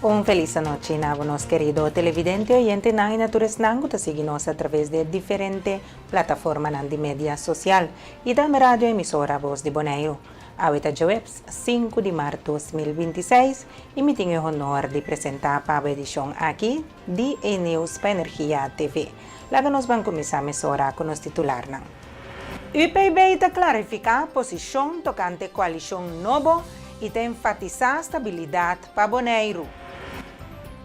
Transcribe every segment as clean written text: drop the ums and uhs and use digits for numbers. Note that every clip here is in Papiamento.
Un felis anochi na nos kerido televidente, oyentenan i na tur esnan ku ta sigui nos a traves di diferente plataformanan di media sosial i tambe radio emisora Voz di Boneiru. Awe ta djaweps, 5 di mart 2026, i mi tin e honor di presentá pa bo edishon aki di E Nieuws pa Energia TV. Laga nos ban kuminsá mesora ku nos titularnan. UPB ta klarifiká posishon tokante koalishon nobo i ta enfatisá stabilidat pa Boneiru.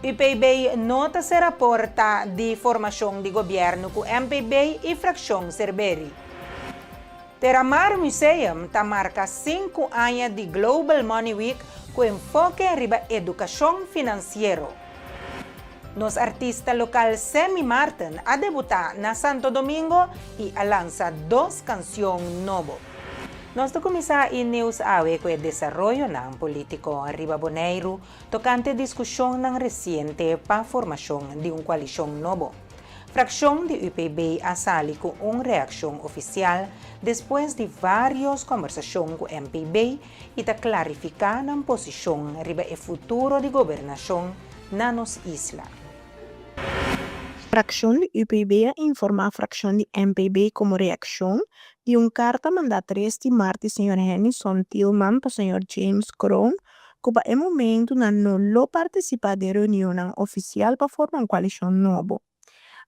UPB no ta sera porta di formashon di gobièrnu ku MPB i frakshon Serberie. Terramar Museum ta marka 5 aña di Global Money Week ku enfoke riba edukashon finansiero. Nos artista lokal Sammy Martin a debutá na Santo Domingo i a lansa dos kansion nobo. Nos ta kuminsá E Nieuws awe ku e desaroyonan polítiko riba Boneiru tokante diskushonnan resiente pa formashon di un koalishon nobo. Frakshon di UPB a sali ku un reakshon ofisial despues di vários kombersashon ku MPB i ta klarifiká nan posishon riba e futuro di gobernashon na nos isla. Frakshon di UPB a informá frakshon di MPB komo reakshon di un karta mandá 3 di mart di señor Hennyson Thielman pa señor James Kroon, ku pa e momento nan no lo partisipá den reunion ofisial pa forma un koalishon nobo.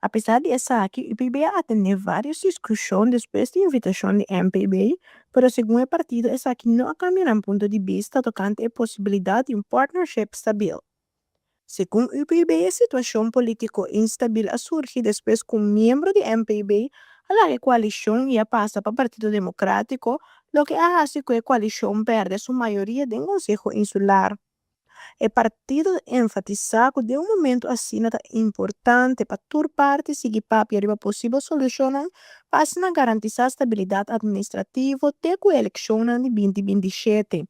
Apesar di esaki, UPB a atendé vários diskushon despues di invitashon di MPB, pero segun e partido esaki no a kambia nan punto di bista tokante e posibilidat di un partnership stabil. Segun UPB, e situashon polítiko instabil a surgi despues ku un miembro di MPB a laga e koalishon i a pasa pa Partido Demokrátiko, loke a hasi ku e koalishon pèrdè su mayoria den Konseho Insular. E partido ta enfatisá ku den un momento asina ta importante pa tur parti sigui papia riba posibel solushonnan pa asina garantisá stabilidat atministrativo te ku elekshonnan di 2027.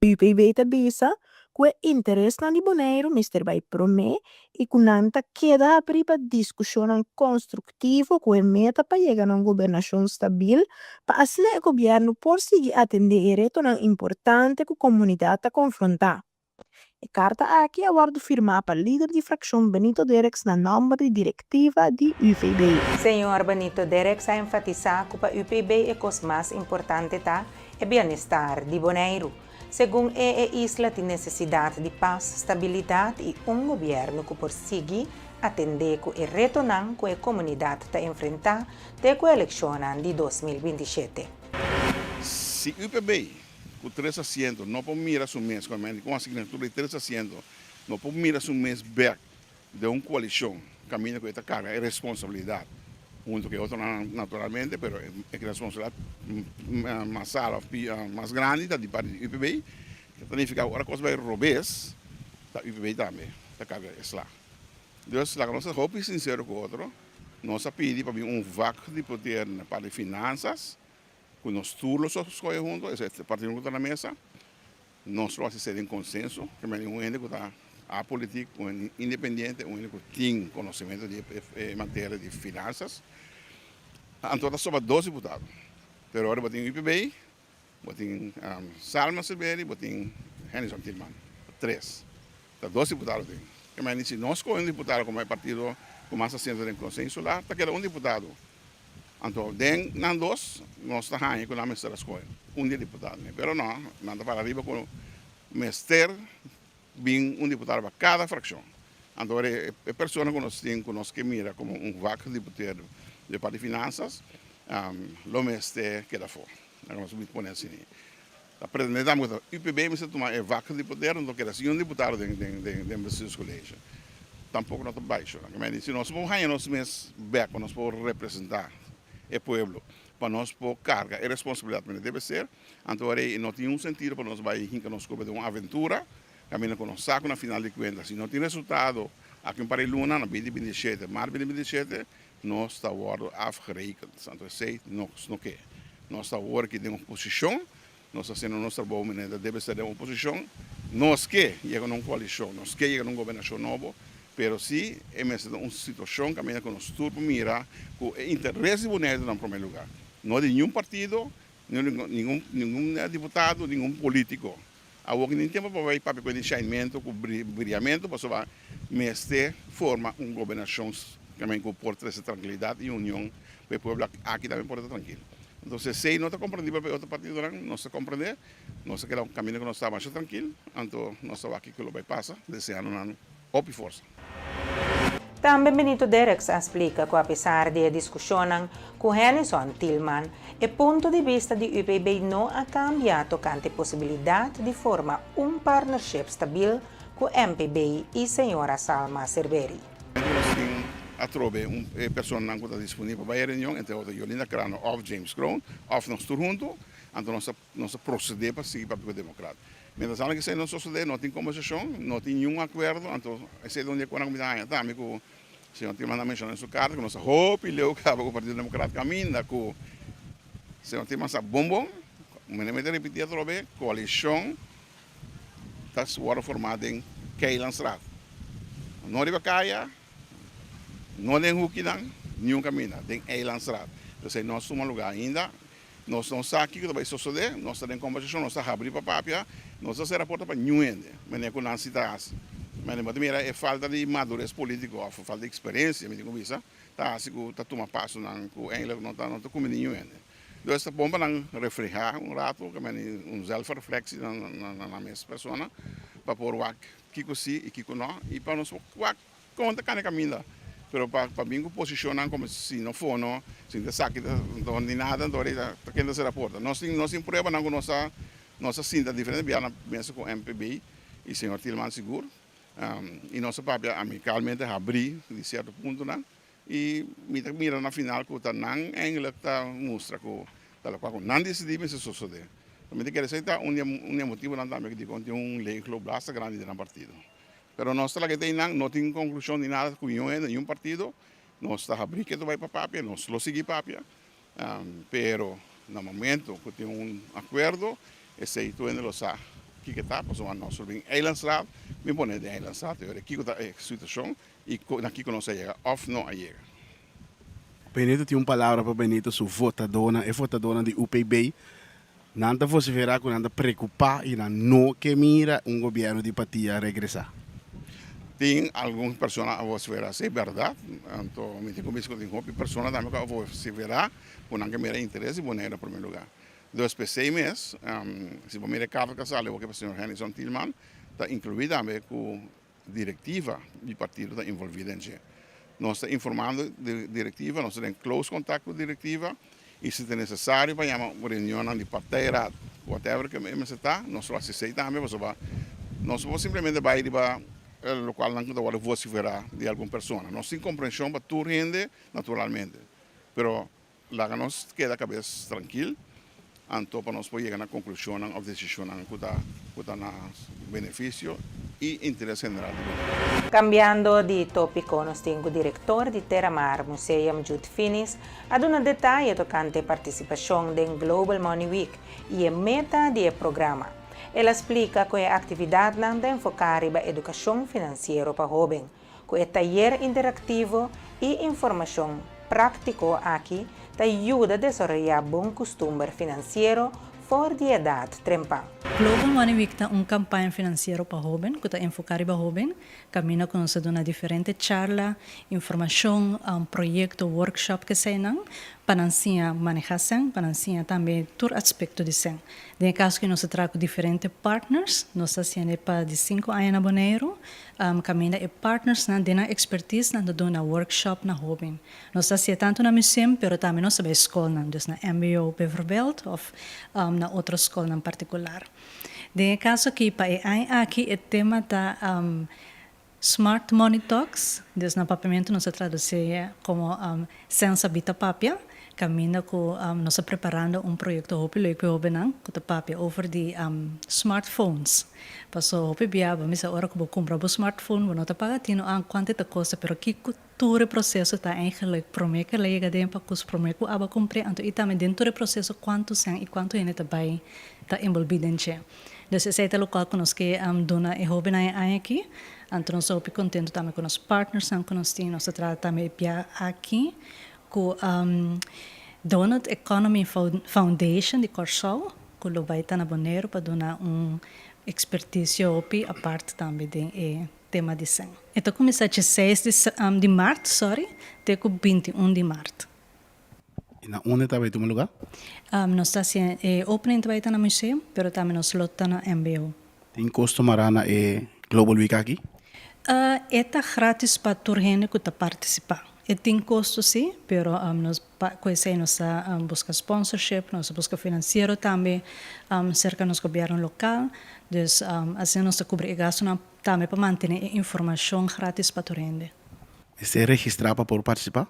UPB ta bisa ku e interesnan di Boneiru mester bai promé i ku nan ta keda habrí pa diskushonnan konstruktivo ku e meta pa yega na un gobernashon stabil pa asina e gobièrnu por sigui atendé e retonan importante ku komunidat ta konfrontá. E karta aki a wòrdu firmá pa lider di frakshon Benito Derks na nòmber di direktiva di UPB. Señor Benito Derks a enfatisá ku pa UPB e kos mas importante ta e bienestar di Boneiru. Segun e isla tin nesesidat di pas, stabilidat i un gobièrnu ku por sigui atendé ku e retonan ku e komunidat ta enfrentá te ku elekshonnan di 2027. Si UPB ku tres asiento no por mira su mes, ku asignatura di tres asiento, no por mira su mes bèk den un koalishon, kaminda ku e ta karga e responsabilidat, huntu ku otro naturalmente, pero e responsabilidat mas altu, mas grandi ta di parti di UPB, ta signifiká ora kos bai robes, ta UPB tambe ta karga e sla. Dus laga nos ta hopi sinsero ku otro, nos a pidi pa bin un vak di poder na parti di finansas, ku nos tur lo skohe huntu, esei ta e partido ku ta na mesa, nos lo hasi den konsenso, ke men un hende ku ta apolitiek, un independiente, un hende ku tin konosementu di e materia di finansas. Anto ta sobra dos diputado, pero ora bo tin UPB, bo tin Salma Silveri, bo tin Hennyson Thielman, tres. Ta dos diputado tin. Ke men si nos skohe un diputado komo e partido ku mas asiento den Konseho Insular, ta keda un diputado. Anto den nan dos nos ta haña ku nan mester a skohe un di e diputado. Pero no, nan ta para riba ku mester bin un diputado pa kada frakshon. Anto ora e persona ku nos tin ku nos ke mira komo un vak diputado di parti di finansas lo mester keda afó. Nos a pone asina. Ta pretendé tambe ku UPB mester tuma e vak di poder anto keda sin un diputado den bestuurscollege. Tampoko no ta bai sho. Si nos por haña nos mes bèk pa nos por representá e pueblo, pa nos por karga e responsabilidat ku debe ser, anto ora ei no tin un sentido pa nos bai hinka nos kurpa den un aventura kaminda ku nos sa ku na final di kuenta si no tin resultado aki un par di luna na 2027, mart 2027, nos ta wòrdu afgerekend. Anto esei nos no ke. Nos ta awor aki den oposishon, nos ta hasiendo nos trabou manera debe ser den oposishon. Nos ke yega na un koalishon, nos ke yega na un gobernashon nobo, pero si e mester ta un situashon kaminda ku nos tur por mira ku e interes di Boneiru ta na promé lugá. No di ningun partido, ningun diputado, ningun polítiko. Awor no tin tempu pa bai papia ku di shainmentu ku briamentu pasobra mester forma un gobernashon ku por trese trankilidat i union pa e pueblo aki tambe por ta trankil. Entonces esei no ta komprendibel pa e otro partidonan, nos ta komprendé, nos ta keda un kaminda ku nos ta masha trankil, anto nos ta wak kiko lo bai pasa, deseando nan hopi forsa. Tambe Benito Derks a splika ku apesar di e diskushonnan ku Hennyson Thielman, e punto di bista di UPB no a kambia tokante posibilidat di forma un partnership stabil ku MPB i señora Salma Serberie. Nos tin atrobe un e personanan ku ta disponibel pa bai e reunion, entre otro Jolinda Crano òf James Kroon, òf nos tur huntu, anto nos ta Nos ta procede pa sigui papia cu Democrat. Mientras tanto esey no sosode, no tin conversacion, no tin niun acuerdo, anto esey ta un di e cosnan cu mi ta haña tambe cu señor Tielman a menciona den su carta, cu nos ta hopi leu caba cu Partido Democrat caminda cu señor Tielman sa bon bon, mi ta ripiti atrobe, coalicion ta worde forma den Keilandstraat, no riba caya, no den hoekinan, niun caminda, den Eilandstraat. Esey no a suma lugar ainda. Nos no sa kiko ta bai sosodé, nos ta den kombersashon, nos ta habrí pa papia, nos ta sera porta pa niun hende, manera ku nan si ta hasi. Manera bo ta mira e falta di madures polítiko òf falta di eksperensia, mi tin ku bisa, ta hasi ku ta tuma pasonan ku eigentlik no ta no ta kumbiní niun hende. Dus ta bon pa nan reflehá un ratu, ke meni un zelfrefleksie na nan mes persona pa por wak kiko si i kiko no i pa nos por wak Kon ta kane kaminda, pero pa pa bin ku posishonnan komo si no fono, si no ta esaki ta no ni nada, anto ora ta ken ta sera porta. Nos tin nos tin pruebanan ku nos a nos a sinta diferente bia na mesa ku MPB i señor Thielman sigur i nos a papia amikalmente habrí di sierto puntonan i mi ta mira na final ku ta nan eindelijk ta mustra ku ta lokual ku nan disidí mester sosodé. Mi ta kere esei ta un di e motibonan tambe ku dikon tin un leegloop basta grandi den nan partido. Pero nos ta laga einan, no tin conclusion di nada cu niun hende, niun partido. Nos ta habri ke ta bay pa papia, nos lo sigui papia, pero na momento cu tin un acuerdo, esey tur hende lo sa kiko ta, pasobra nos lo bin Eilandsraad, bin pone den Eilandsraad y ora kiko ta e situacion y na kiko nos a yega of no a yega. Benito tin un palabra pa Benito su votadónan, e votadónan di UPB. Nan ta vosiferá ku nan ta preokupá i nan no ke mira un gobièrnu di Patía regresá. Tin algun persona a vosiferá, si bèrdat. Anto mi tin ku bisa ku tin hopi persona tambe ku a vosiferá ku nan ke mira interes di Boneiru na promé lugá. Dus p'esei mes, si bo mira e karta ku a sali awor pa señor Hennyson Thielman, ta inkluí tambe ku Directiva di partido ta envolvi den dje. Nos ta informando di directiva, nos ta den close contact cu directiva y si ta necesario pa yama un reunionnan di partijraad, whatever cu e mester ta, nos lo haci esey tambe pasobra nos no por simplemente bay riba locual nan cu ta wordo vocifera di algun persona. Nos tin comprension pa tur hende naturalmente, pero Laga nos keda kabes trankil, anto pa nos por yega na konklushonnan òf desishonnan ku ta ku ta na benefisio i interes general di Boneiru. Kambiando di tópiko, nos tin ku direktor di Terramar Museum Jude Finis a duna detaye tokante partisipashon den Global Money Week i e meta di e programa. El a splika ku e aktividatnan ta enfoká riba edukashon finansiero pa hóben. Ku e tayer interaktivo i informashon práktiko aki ta yuda desaroyá bon kustumber finansiero for di edat trempan. Global Money Week ta un kampaña finansiero pa hóben ku ta enfoká riba hóben, kaminda ku nos ta duna diferente charla, informashon, proyekto, workshop keseinan pa nan siña manehá sèn, pa nan siña tambe tur aspekto di sèn. Den e kaso ku nos ta traha ku diferente partners, nos ta hasiendo pa di sinku aña na Boneiru, Kaminda e partnersnan den nan expertise nan ta duna workshop na hoben. Nos ta hacié tanto na museum pero tambe nos ta bay scolnan, dus na mbo bijvoorbeeld of na otro scolnan particular. Den e caso aki pa e aña aki e tema ta Smart Money Talks, dus na papiamento nos ta traducié como Sensa Bita Papia, kaminda ku nos ta preparando un proyekto hopi leuk pa e hobennan ku ta papia over di smartphones. Paso hopi bia bo misa ora ku bo kumpra bo smartphone bo no ta paga tino an kuantu e ta kosta pero kiko tur e proseso ta eigenlik promé ku el a yega den pakus promé ku abo a kumpr'é anto i tambe den tur e proseso kuantu sèn i kuantu hende ta bai ta enbolbí den dje. Dus esei ta lokual ku nos ke duna e hobennan e aña aki. Anto nos ta hopi kontentu tambe ku nos partnersnan ku nos tin. Nos ta trata tambe e bia aki ku Donut Economy Foundation di Kòrsou ku lo bai ta na Boneiru pa duna un. Ekspertisio hopi apart tambe den e tema di sèn. E ta kuminsá 16 di mart, sorry, te ku 21 di mart. I na unda ta bai tuma lugá? Nos ta hasi e opening ta bai ta na museo, pero tambe nos lo ta na MBO. Tin kosto mará na e Global Week aki? E ta gratis pa tur hende ku ta partisipá. E tin kosto sí, pero nos pa ku esei nos ta buska sponsorship, nos ta buska finansiero tambe serka nos gobièrnu lokal. Dus asina nos ta kubri e gastunan tambe pa mantené e informashon gratis pa tur hende. Mester registrá pa por partisipá?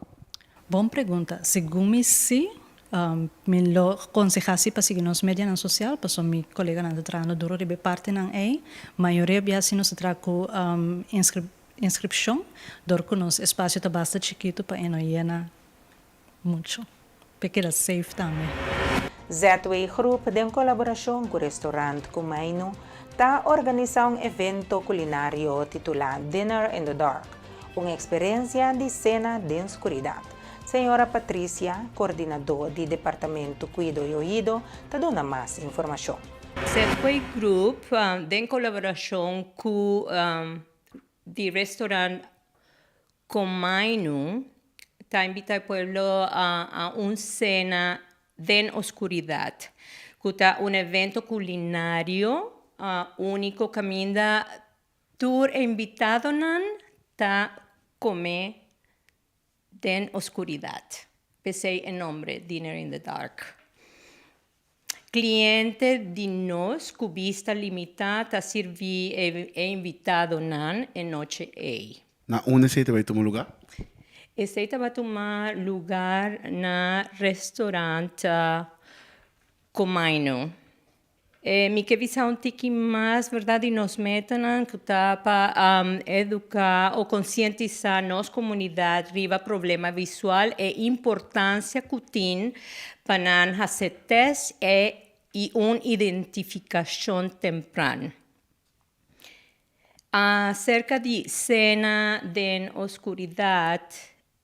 Bon pregunta. Segun mi sí, mi lo konsehá sí pa sigui nos medianan sosial, pasobra mi koleganan ta trahando duro riba e partinan ei. Mayoria bia sí nos ta traha ku inskripshon, dor ku nos espasio ta basta chikitu pa e no yena muchu, pa e keda safe tambe. ZW Groep den kolaborashon ku Restaurant Kumainu ta organisá un evento kulinario titulá Dinner in the Dark, un eksperensia di sena den skuridat. Señora Patricia, koordinadó di Departamento Kuido i Oido, ta duna mas informashon. ZW Groep den kolaborashon ku di Restaurant Komainu ta invitá e pueblo a un sena den oskuridat, ku ta un evento kulinario úniko kaminda tur e invitadonan ta kome den oskuridat. P'esei e nombre Dinner in the Dark. Kliente di nos ku bista limitá ta sirbi e invitadonan e nochi ei. Na unda esei ta bai tuma lugá? Esei ta bai tuma lugar na restaurant Komainu. Mi ke bisa un tiki mas berdad di nos metanan ku ta pa eduká o konsientisá nos komunidat riba problema visual e importansia ku tin pa nan hasi tèst e i un identifikashon tempran. Aserka di sena den oskuridat,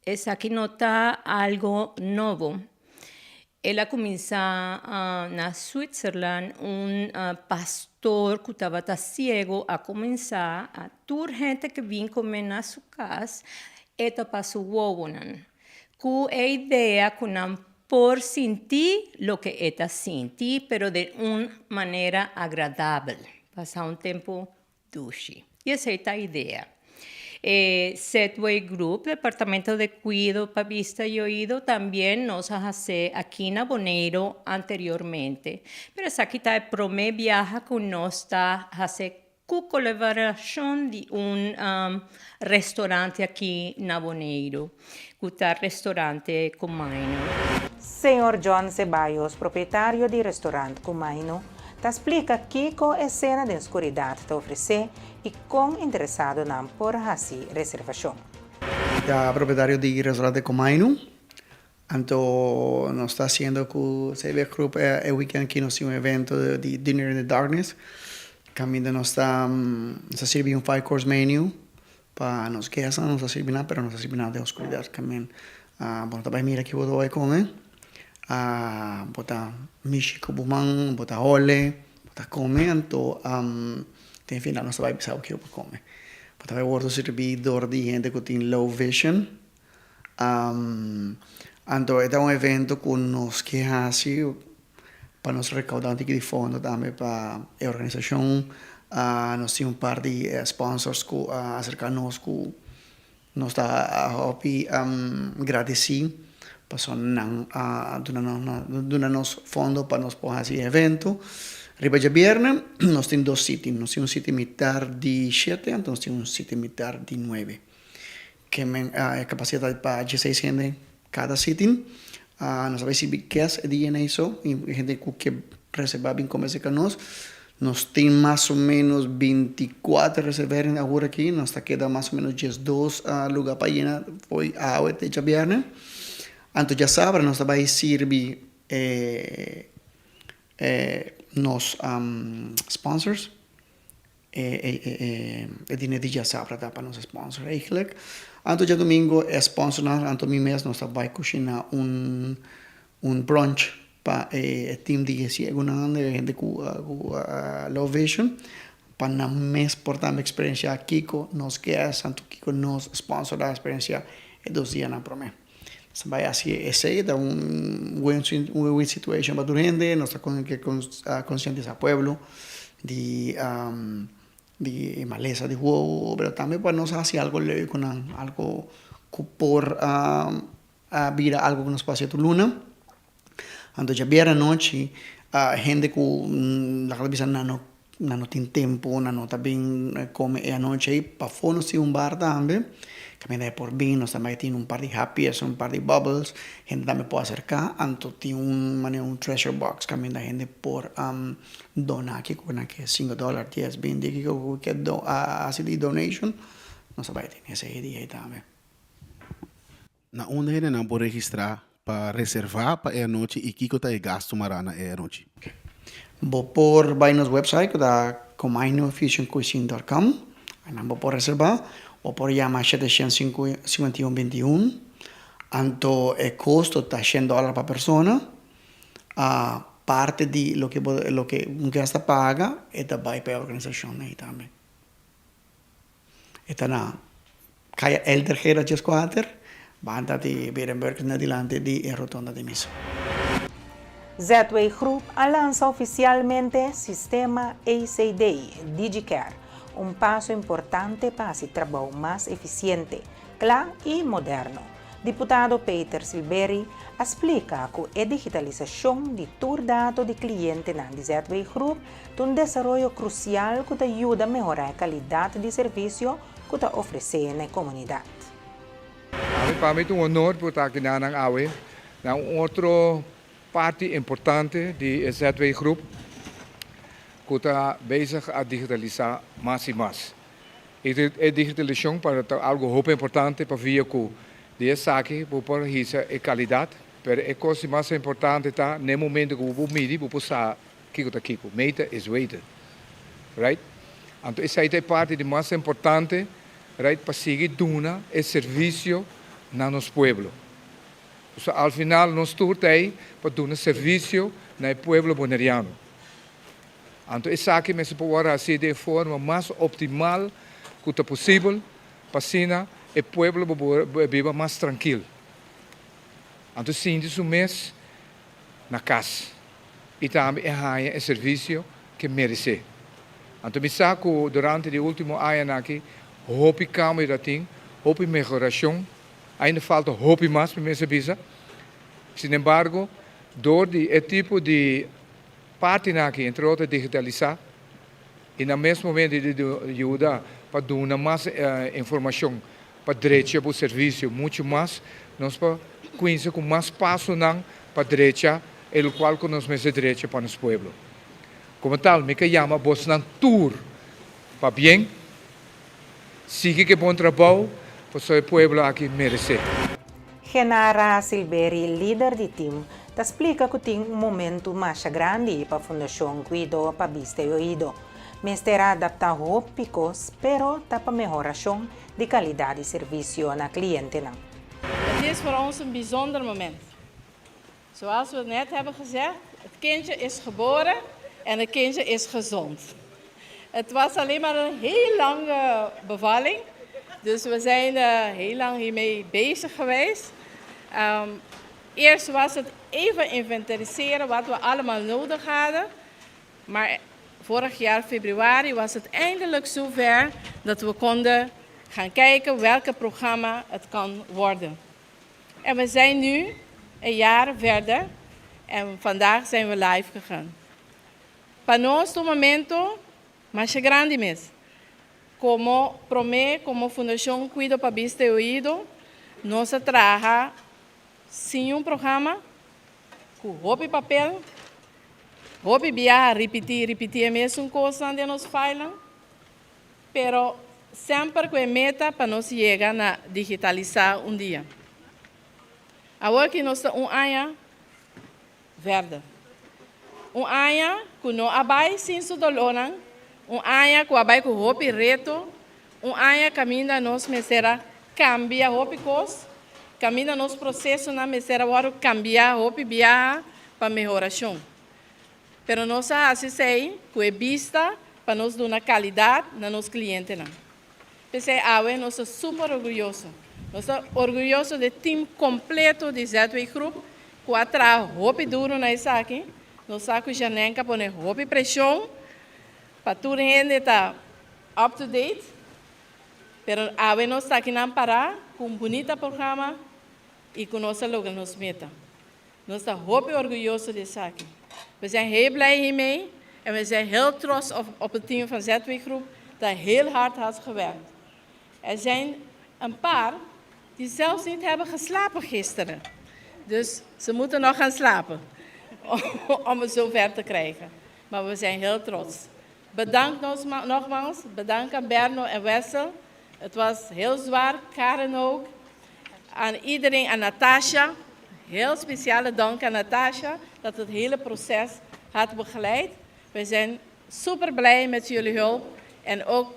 esaki no ta algo nobo. El a kuminsá na Switzerland, un pastor ku tabata siego a kuminsá a tur hende ke bin kome na su kas, e tapa su wowonan ku e idea ku nan por sinti loke e ta sinti, pero den un manera agradabel, pasa un tempu dushi. I esei ta idea. E Setway Group, Departamento de Kuido pa Bista i Oido, tambien nos a hase aki na Boneiru anteriormente. Pero esaki ta e promé biaha ku nos ta hase ku kolaborashon di un restaurante aki na Boneiru, ku ta Restaurante Kumaino. Señor John Ceballos, propietario di Restaurant Kumaino, ta splika kiko e sena den skuridat ta ofresé i kon interesadonan por hasi reservashon. Mi ta propietario di Restaurante Kumaino. Anto nos ta haciendo cu CB Groep e weekend aki nos tin un evento di Dinner in the Darkness caminda nos ta nos ta sirbi un five course menu pa nos guestnan nos ta sirbi nan pero nos ta sirbi nan den oscuridad camin bo no ta bay mira kico bo ta bay come bo ta mishi cu bo man bo ta hole bo ta come anto den final nos ta bay bisa bo kico bo come bo ta bay wordo sirbi door di hende cu tin low vision. Anto e ta un evento ku nos ke hasi pa nos rekaudá un tiki di fondo tambe pa e organisashon. Nos tin un par di sponsors ku a aserká nos ku nos ta hopi gradesí pasobra nan a duna nos fondo pa nos por hasi e evento. Riba djabièrnè nos tin dos sitting, nos tin un sitting mitar di shete anto nos tin un sitting mitar di nuebe. Ke men e kapasidat pa dieseis hende kada sitting. Nos a bai sirbi guest e dia nei so i hende ku ke reserva bin kome serka nos. Nos tin mas o menos 24 reservering awor aki. Nos ta keda mas o menos 12 luga pa yena fo'i awe te djabièrnè. Anto djasabra nos ta bai sirbi e nos sponsors. E diner di djasabra ta pa nos sponsor eigenlijk. Anto djadumingo e sponsornan anto mi mes nos ta bai kushiná un brunch. pa e team di ciegonan, e hende ku ku low vision, pa nan mes por tambe eksperensiá kiko nos guest anto kiko nos sponsor a eksperensiá e dos dianan promé. Nos ta bai hasi esei, ta un win-win situation pa tur hende, nos ta ke konsientisá pueblo di di e malesa di wowo, pero tambe pa nos hasi algo leuk ku nan, algo ku por a bira algo ku nos por hasi tur luna. Anto djabier anochi hende ku laga ta bisa nan no nan no tin tempu, nan no ta bin kome e anochi ei, pafó nos tin un bar tambe kaminda e por bin, nos tambe tin un par di happies, un par di bubbles, hende tambe por aserká, anto tin un manera un treasure box kaminda hende por dona kiko nan ke, sinku dòler, dies, binti, kiko ku ke hasi di donation, nos ta bai tene esei dia ei tambe. Na unda hendenan por registrá pa reservá pa e anochi i kiko ta e gastu mará na e anochi? Bo por bai nos website ku ta komainofusioncuisine dot com, einan bo por reservá. Bo por yama 751 21, anto e kosto ta shen dòler pa persona. Aparte di loke bo loke un guest ta paga e ta bai pa e organisashon ei tambe. E ta na Kaya Elder Gerard 14, banda di Berenburg na dilanti di e rotonda di misa. ZW Groep a lansa ofisialmente sistema ECD, DigiCare, un paso importante pa hasi trabou mas efisiente, kla i moderno. Diputado Peter Silberie a splika ku e digitalisashon di tur dato di klientenan di ZW Groep Ta un desaroyo krusial ku ta yuda mehorá e kalidat di servisio ku ta ofresé na e komunidat. Ami pa mi ta un honor por ta aki na nan awe na un otro parti importante di e ZW Groep ku ta bezig a digitalisá mas i mas. E digitalisashon pa ta algu hopi importante pavia ku di esaki bo por hisa e kalidat, pero e kos di mas importante ta na e momento ku bo por midi bo por sa Kiko ta kiko? Meten is weten. Right? Anto esei ta e parti di mas importante, right, pa sigui duna e servisio na nos pueblo. Pasobra al final nos tur ta ei pa duna servisio na e pueblo boneriano. Anto esaki mester por wòrdu hasi den e forma mas optimal ku ta posibel pa asina e pueblo por biba mas trankil. Anto sinti su mes na kas i tambe e haña e servisio ke meresé. Anto mi sa ku durante di último añanan aki hopi kambio ta tin, hopi mehorashon, ainda falta hopi mas mi mester bisa. Sinembargo, dor di e tipo di partinan aki, entre otro digitalisá i na mes momento di yuda pa duna mas informashon pa drecha bo servisio muchu mas, nos por kuinsa ku mas pasonan pa drecha e lokual ku nos mester drecha pa nos pueblo. Komo tal, mi ke yama bosnan tur pa bien, sigui ku e bon trabou, pasobra e pueblo aki meresé. Genara Silberi, lider di tim, ta splika ku tin un momentu masha grandi pa Fundashon Kuido pa Bista i Oido. Mester a adaptá hopi kos, pero ta pa mehorashon di kalidat di servisio na klientenan. Het is voor ons een bijzonder moment. Zoals we net hebben gezegd, het kindje is geboren en het kindje is gezond. Het was alleen maar een heel lange bevalling. Dus we zijn uh, heel lang hiermee bezig geweest. Um, eerst was het even inventariseren wat we allemaal nodig hadden. Maar vorig jaar februari was het eindelijk zover dat we konden gaan kijken welke programma het kan worden. En we zijn nu een jaar verder en vandaag zijn we live gegaan. Pa nos un momento mas grandi mes. Komo promé, komo Fundashon Kuido pa Bista i Oido, nos a traha sin un programa, ku hopi papel, hopi biaha ripití, ripití e mesun kosnan den nos filenan, pero semper ku e meta pa nos yega na digitalisá un dia. Awor ki nos ta un aña verder. Un aña ku no a bai sin su dolónan, un aña ku a bai ku hopi reto, un aña kaminda nos mester a kambia hopi kos, kaminda nos prosesonan mester a wòrdu kambiá hopi biaha. pa mehorashon. Pero nos a hasi esei ku e bista pa nos duna kalidat na nos klientenan. P'esei awe nos ta super orguyoso. Nos ta orguyoso di e tim kompleto di ZW Groep ku a traha hopi duru na esaki. Nos sa ku Janenka a pone hopi preshon pa tur hende ta up to date. Pero awe nos ta akinan pará ku un bunita programa i ku nos a logra nos meta. Nos ta hopi orguyoso di esaki. We zijn heel blij hiermee en we zijn heel trots op het team van ZW Groep dat heel hard had gewerkt. Er zijn een paar die zelfs niet hebben geslapen gisteren. Dus ze moeten nog gaan slapen om het zover te krijgen. Maar we zijn heel trots. Bedankt nogmaals. Bedankt aan Berno en Wessel. Het was heel zwaar, Karen ook. Aan iedereen, aan Natasha. Heel speciale dank aan Natasha dat het hele proces had begeleid. We zijn super blij met jullie hulp en ook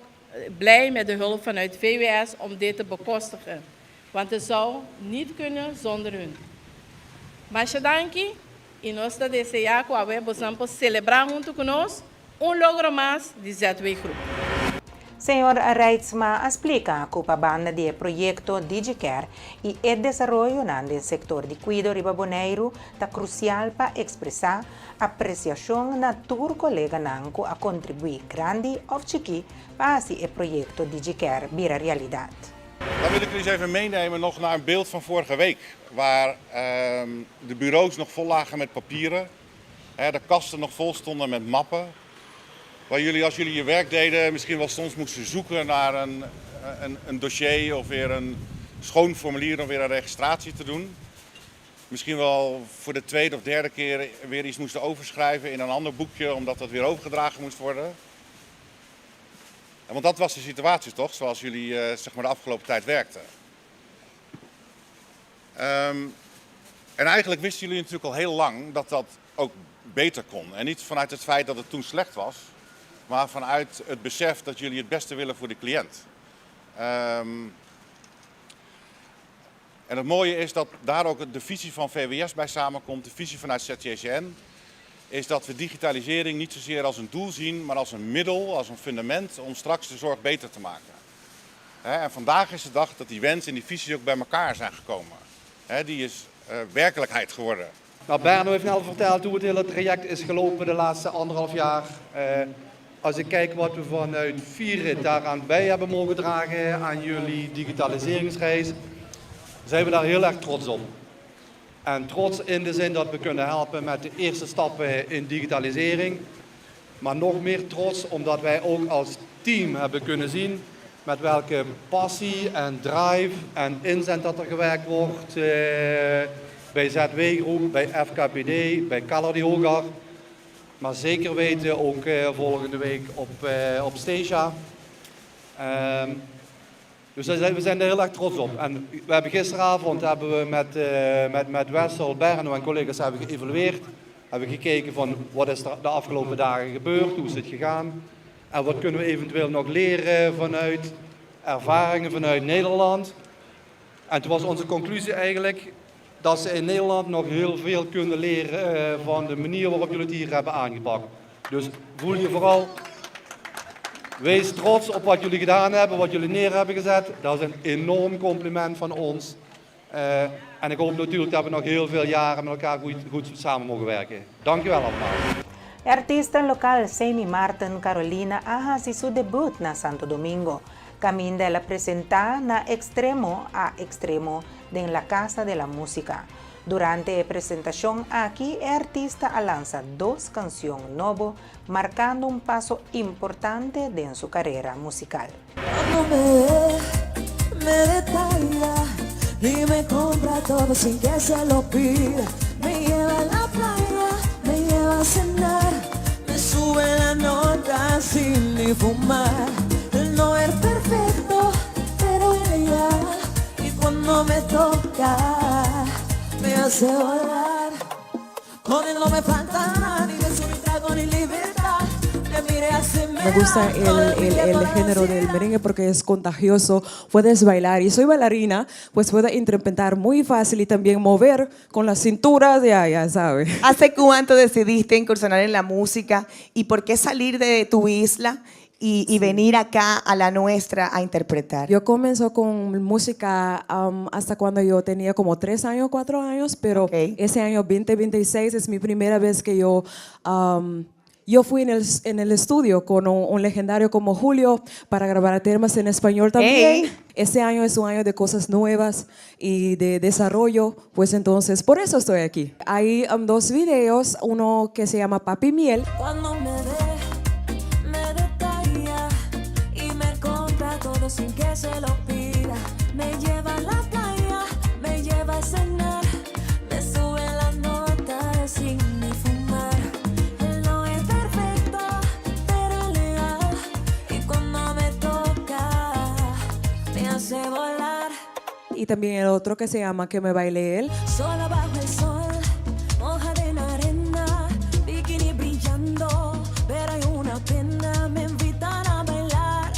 blij met de hulp vanuit VWS om dit te bekostigen. Want het zou niet kunnen zonder hun. Masha danki i nos ta deseá ku awe boso por selebrá huntu ku nos un logro mas di ZW Groep. Señor Reitsma a splika ku pa banda di e proyekto DigiCare i e desaroyonan den sektor di kuido riba Boneiru ta krusial pa ekspresá apresiashon na tur koleganan ku a kontribuí grandi òf chikí pa hasi e proyekto DigiCare bira realidat. Dan wil ik jullie eens even meenemen nog naar een beeld van vorige week, waar de bureaus nog vol lagen met papieren, de kasten nog vol stonden met mappen, waar jullie als jullie je werk deden misschien wel soms moesten zoeken naar een dossier of weer een schoon formulier om weer een registratie te doen. Misschien wel voor de tweede of derde keer weer iets moesten overschrijven in een ander boekje, omdat dat weer overgedragen moest worden. Want dat was de situatie toch, zoals jullie zeg maar de afgelopen tijd werkten. En eigenlijk wisten jullie natuurlijk al heel lang dat dat ook beter kon. En niet vanuit het feit dat het toen slecht was, maar vanuit het besef dat jullie het beste willen voor de cliënt. En het mooie is dat daar ook de visie van VWS bij samenkomt, de visie vanuit ZJCN, is dat we digitalisering niet zozeer als een doel zien, maar als een middel, als een fundament om straks de zorg beter te maken. En vandaag is de dag dat die wens en die visie ook bij elkaar zijn gekomen. Die is werkelijkheid geworden. Berno heeft net al verteld hoe het hele traject is gelopen de laatste anderhalf jaar. Als ik kijk wat we vanuit Vieren daaraan bij hebben mogen dragen aan jullie digitaliseringsreis, zijn we daar heel erg trots op. En trots in de zin dat we kunnen helpen met de eerste stappen in digitalisering. Maar nog meer trots omdat wij ook als team hebben kunnen zien met welke passie en drive en inzet dat er gewerkt wordt bij ZW Groep, bij FKPD, bij Keller de Hogar. Maar zeker weten ook volgende week op Statia. Dus we zijn er heel erg trots op. En we hebben gisteravond hebben we met Wessel, Berno en collega's hebben geëvalueerd. Hebben gekeken van wat is er de afgelopen dagen gebeurd, hoe is het gegaan. En wat kunnen we eventueel nog leren vanuit ervaringen vanuit Nederland. En toen was onze conclusie eigenlijk dat ze in Nederland nog heel veel kunnen leren van de manier waarop jullie het hier hebben aangepakt. Dus voel je vooral, wees trots op wat jullie gedaan hebben, wat jullie neer hebben gezet. Dat is een enorm compliment van ons. En ik hoop natuurlijk dat we nog heel veel jaren met elkaar goed samen mogen werken. Dankjewel allemaal. Artista lokal Semi Martin Carolina a hasi su debut na Santo Domingo. Kaminda el a presentá na Extremo a Extremo den La Casa de la Música. Durante e presentashon aki, e artista a lansa dos kansion nobo, markando un paso importante den su karera musikal. Cuando me ve, me detalla y me compra todo sin que se lo pida. Me lleva a la playa, me lleva a cenar, me sube la nota sin ni fumar. No es perfecto, pero ella, y cuando me toca, me hace volar. Con él no me falta nada, ni beso, ni trago, ni libertad. Le miré hace Me gusta el, el, género del merengue porque es contagioso, puedes bailar y soy bailarina, pues puedo interpretar muy fácil y también mover con la cintura de allá, ¿sabes? ¿Hace cuánto decidiste incursionar en la música y por qué salir de tu isla y venir acá a la nuestra a interpretar? Yo comenzó con música hasta cuando yo tenía como 3 años, 4 años, pero ese año 2026 es mi primera vez que yo fui en el estudio con un legendario como Julio para grabar temas en español también. Ese año es un año de cosas nuevas y de desarrollo, pues entonces por eso estoy aquí. Hay dos videos, uno que se llama Papi Miel. Cuando me ve, me detalla y me compra todo sin que se lo pida. Me lleva a la playa, me lleva a cenar, me sube la nota sin ni fumar. Él no es perfecto, pero es leal. Y cuando me toca, me hace volar. Y también el otro que se llama Que me baile él. Sola bajo el sol, mojada en arena, bikini brillando, pero hay una pena, me invitan a bailar,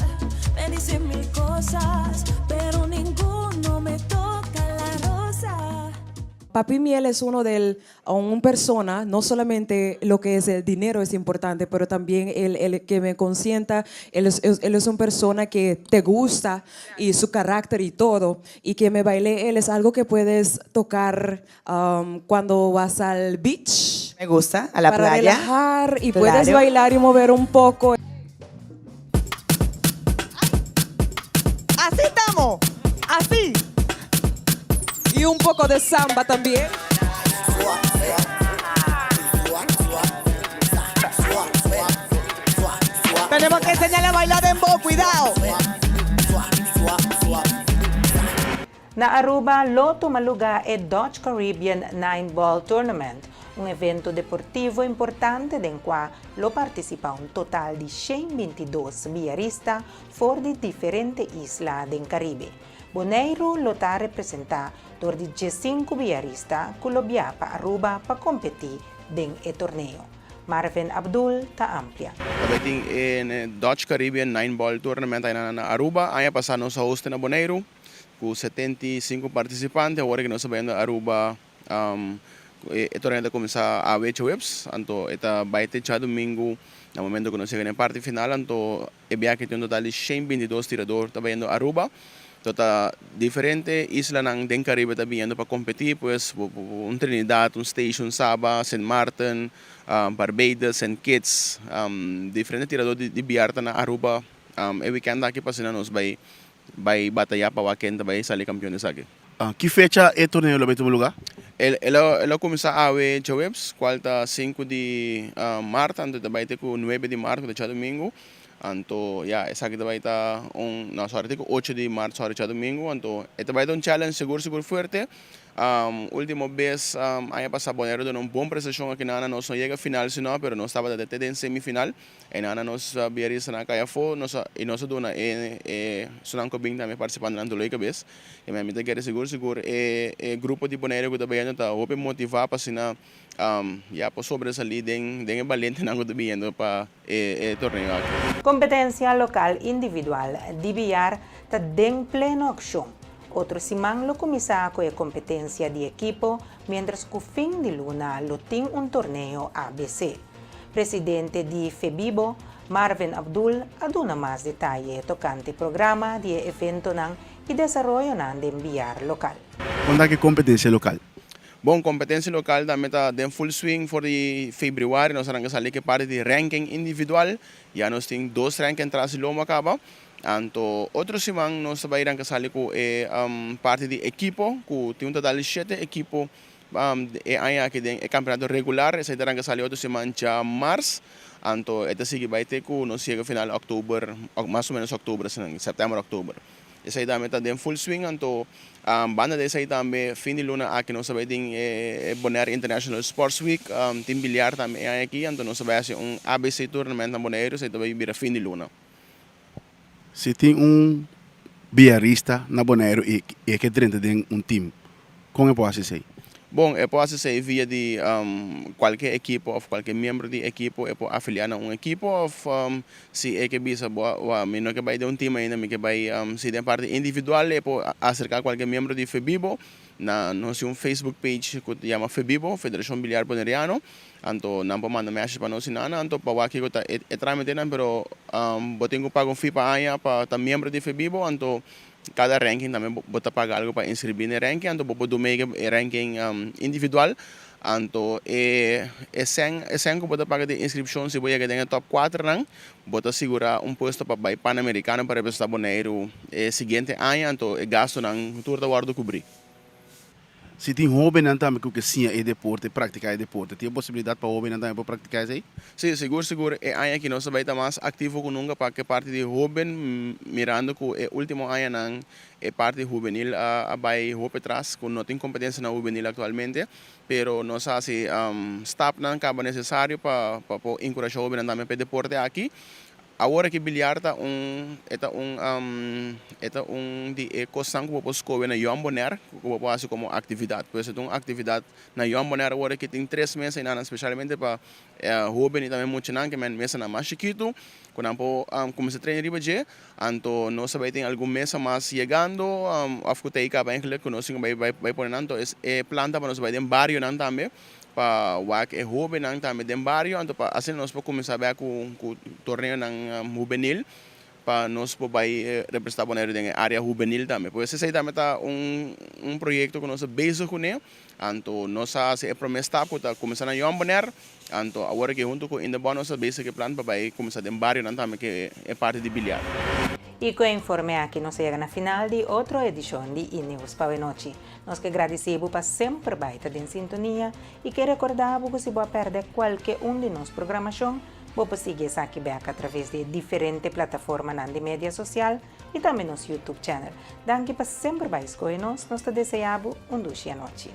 me dicen mil cosas, pero ninguno me toca la rosa. Papi Miel es uno del, un persona, no solamente lo que es el dinero es importante, pero también el que me consienta, él es una persona que te gusta y su carácter y todo, y que me baile él es algo que puedes tocar cuando vas al beach. Me gusta, a la para playa. Relajar y puedes bailar y mover un poco. Así estamos, así. Y un poco de samba también. Tenemos que enseñarle a bailar dembow, cuidado. Na Aruba, lo tuma luga e Dutch Caribbean Nine Ball Tournament, un evento deportivo importante den cual lo participa un total di 122 billarista for di diferente isla den Caribe. Boneiro lo ta representa door di 5 billarista cu lo biaha pa Aruba pa competi den e torneo. Marvin Abdul ta amplia. Tambe tin e Dutch Caribbean Nine Ball Tournament na Aruba. Aña pasa nos a host na Boneiro cu 75 participante. Awor cu nos ta bay Aruba, e torneo ta cuminsa awe diahuebs, anto e ta bay te diadomingo na momento cu nos yega na parti final, anto e biaha tin un total di 122 tirador ta bayendo Aruba. Ta diferente islanan den Caribe ta biniendo pa competi, pues un Trinidad, un Statia, Saba, St. Martin, Barbados, St. Kitts, diferente tirador di biyar ta na Aruba. E weekend aki pa nos bay bataya pa ken bay sali campeon esaki. Ki fecha e torneo lo bay tuma luga? El a cuminsa awe diahuebs, cual ta 5 di maart, anto bay te 9 di maart, cu diadomingo. Anto, ja, esaki bay ta un, no, sorry, 8 di maart, sorry, diadomingo. Anto, e bay ta un challenge sigur sigur fuerte. Ultimo bes, aña pasa Bonaire a duna un bon prestacion aki na nos no yega final sino, pero nos tabata den semifinal. Y na nos biyarista a cay afo, nos y nos a duna e esnan cu bin tambe participando na leuke bes. Y mi ta kere sigur sigur e grupo di Bonaire cu ta bayendo ta hopi motiva pa asina ya pa sobresali den e balente nan cu ta biniendo pa e torneo aki. Competencia local individual di biyar ta den pleno accion. Otro siman lo cuminsa cu e competencia di ekipo, mientras cu fin di luna lo tin un torneo ABC. Presidente di FEBIBO, Marvin Abdul, a duna mas detaye tocante programa di evento y desaroyo di biyar local. Unda cu competencia local? Bon, competencia local tambe ta den full swing for di februari, nos a sali cu parti di ranking individual, ya nos tin dos ranking tras lomba caba. Anto, otro siman nos ta bay sali cu e parti di ekipo, cu tin un total di 7 ekipo e aña aki den e campeonato regular, esey ta sali otro siman diamars. Anto, e ta sigui bay te cu nos yega final october, mas o menos october, september, october. Esey tambe ta den full swing, anto banda di esey tambe fin di luna aki nos ta bay tin Bonaire International Sports Week, tin biyar tambe aki, anto nos ta bay haci un ABC tournament na Bonaire, esey tambe bira fin di luna. Si tin un biyarista na Bonaire y e kier drenta den un team, con e por haci? Bon, e por hasi esei via di kualke ekipo òf kualke miembro di ekipo e por afiliá na un ekipo òf si e ke bisa bo wak mi no ke bai den un tim ainda mi ke bai si den parti individual e por aserká kualke miembro di Febibo na nos tin un Facebook page ku ta yama Febibo, Federashon Biliar Boneriano, anto nan por manda message pa nos i nan anto pa wak kiko ta e trámitenan pero bo tin ku paga un fee pa aña pa ta miembro di Febibo anto Kada ranking tambe bo ta paga algu pa inskribí na e ranking, anto bo por duna e ranking individual. Anto e e sèn e sèn ku bo ta paga di inskripshon si bo yega den e tòp kuaternan, bo ta sigurá un puesto pa bai Panamerikano pa representá Boneiru e siguiente aña, anto e gastunan tur ta wòrdu kubrí. Si tin hóbennan tambe ku ke siña e deporte, praktiká e deporte, tin e posibilidat pa hóbennan tambe por praktiká esei? Sí, sigur sigur e aña aki nos ta bai ta mas aktivo ku nunka pa ke parti di hóben, mirando ku e último añanan e parti hubenil a bai hopi atras, ku no tin kompetensia na hubenil aktualmente, pero nos a hasi stapnan kaba nesesario pa pa por enkurashá hóbennan tambe pa e deporte aki. Awor aki biliar ta un e ta un e ta un di e kosnan ku bo por skohe na Jong Bonaire ku bo por hasi komo aktividat. Pues e ta un aktividat na Jong Bonaire awor aki tin tres mesa einan spesialmente pa hoben i tambe muchanan ke men mesanan mas chikitu ku nan por kuminsá train riba dje. Anto nos ta bai tin algun mesa mas yegando òf ku ta ei kaba eigenlijk ku nos tin ku bai bai pone nan. Anto e plan ta pa nos bai den barionan tambe pa wak e hobennan tambe den bario, anto pa asina nos por kuminsá bek ku ku torneonan hubenil pa nos por bai representá Boneiru den e área hubenil tambe. Pues esei tambe ta un un proyekto ku nos ta bezig kuné, anto nos a hasi e promé stap ku ta kuminsá na Jong Bonaire, anto awor aki huntu ku Indebon nos ta bezig ku e plan pa bai kuminsá den barionan tambe ku e parti di biliar. I ku e informe aki nos a yega na final di otro edishon di E-Nieuws pa awenochi. Nos ke gradisí bo pa semper bai ta den sintonia i ke rekordá bo ku si bo a pèrdè kualke un di nos programashon, bo por sigui esaki bèk atraves di e diferente plataformanan di media sosial i tambe nos YouTube channel. Danki pa semper bai skohe nos, nos ta deseá bo un dushi anochi.